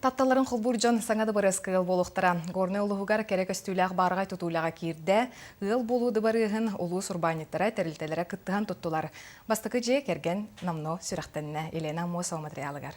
Тапталларын холбуур дьон саҥа дыбарыаска ыал буолуохтара. Горнай улууһугар кэрэ көстүүлээх баараҕай тутуулаҕа киирдэ. Ыал буолуу дыбарыаһын улуус урбаанньыттара, тэрилтэлэрэ кыттыһан туттулар. Бастакы дьиэ кэргэн номнуо сүрэхтэннэ. Елена Аммосова материалыгар.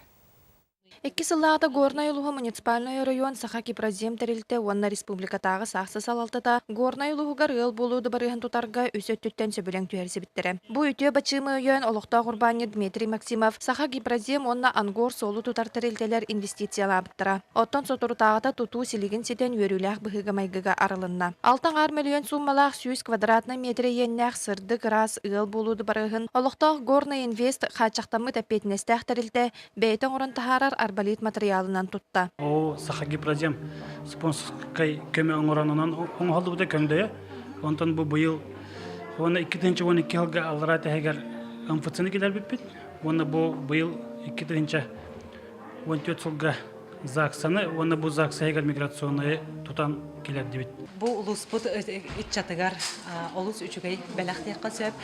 Икки сыллааҕыта Горнай улууһа муниципальнай оройуон Саха Кипрозем тэрилтэ уонна республикатааҕы саахса салалтата Горнай улууһугар ыал буолуу дыбарыаһын тутарга үс өттүттэн сөбүлэҥ түһэрсибиттэрэ. Бу үтүө бачыымы өйөөн олохтоох урбаанньыт Дмитрий Максимов Саха Гипрозем уонна Ангор суолу тутар тэрилтэлэр инвестициялаабыттара. Оттон соторутааҕыта тутуу силигин ситэн үөрүүлээх быһыыга-майгыга арылынна. Алта аҥаар мөлүйүөн сууммалаах 100 квадратнай миэтэрэ иэннээх сырдык ыраас ыал буолуу дыбарыаһын олохтоох Горный Инвест хааччахтаммыт эппиэтинэстээх тэрилтэ бэйэтэ оҥорон таһаарар арболит матырыйаалынан тутта. Оо, Саха Гипрозем спонсорскай көмө оҥорон онон оҥоһуллубута көҥдөйө. Онтон бу быйыл уонна 2012 сылга аллараа тэһигэр МФЦ-ны киллэрбиппит. Уонна бу быйыл 2014 сылга ЗАГСаны уонна бу ЗАГС иһигэр миграционнайы тутан киллэрдибит. Бу улууспут ыччатыгар олус үчүгэй бэлэх диэххэ сөп.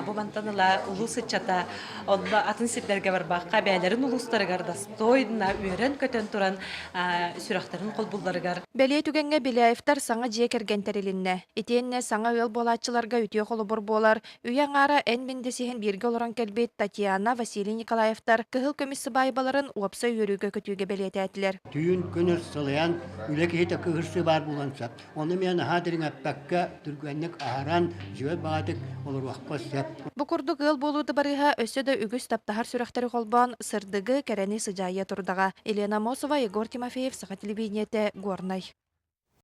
Бу мантан ыла улуус ыччата онно атын сирдэргэ барбакка бэйэлэрин улуустарыгар достойно үөрэн-көтөн туран сүрэхтэрин холбуулларыгар. Бэлиэ түгэҥҥэ Беляевтар саҥа дьиэ кэргэн тэрилиннэ. Итиэннэ саҥа ыал буолааччыларга үтүө холобур буолар Үйэ аҥаара эн-мин дэсиһэн бииргэ олорон кэлбит Татьяна, Василий Николаевтар кыһыл көмүс сыбаайбаларын уопсай үөрүүгэ-көтүүгэ бэлиэтээтилэр. Түүн күнүс сылайан үлэ киһитэ кыһырсыы баар буолан сөп. Ону эмиэ наһаа дириҥэппэккэ, түргэнник аһаран, дьүөл баҕатык олоруохха сөп. Бу курдук ыал буолуу дыбарыыһа өссө да үгүс таптаһар сүрэхтэри холбоон, сырдыгы, кэрэни сыдьаайа турдаҕа. Елена Амосова, Егор Тимофеев, Саха телевидениетэ, Горнай.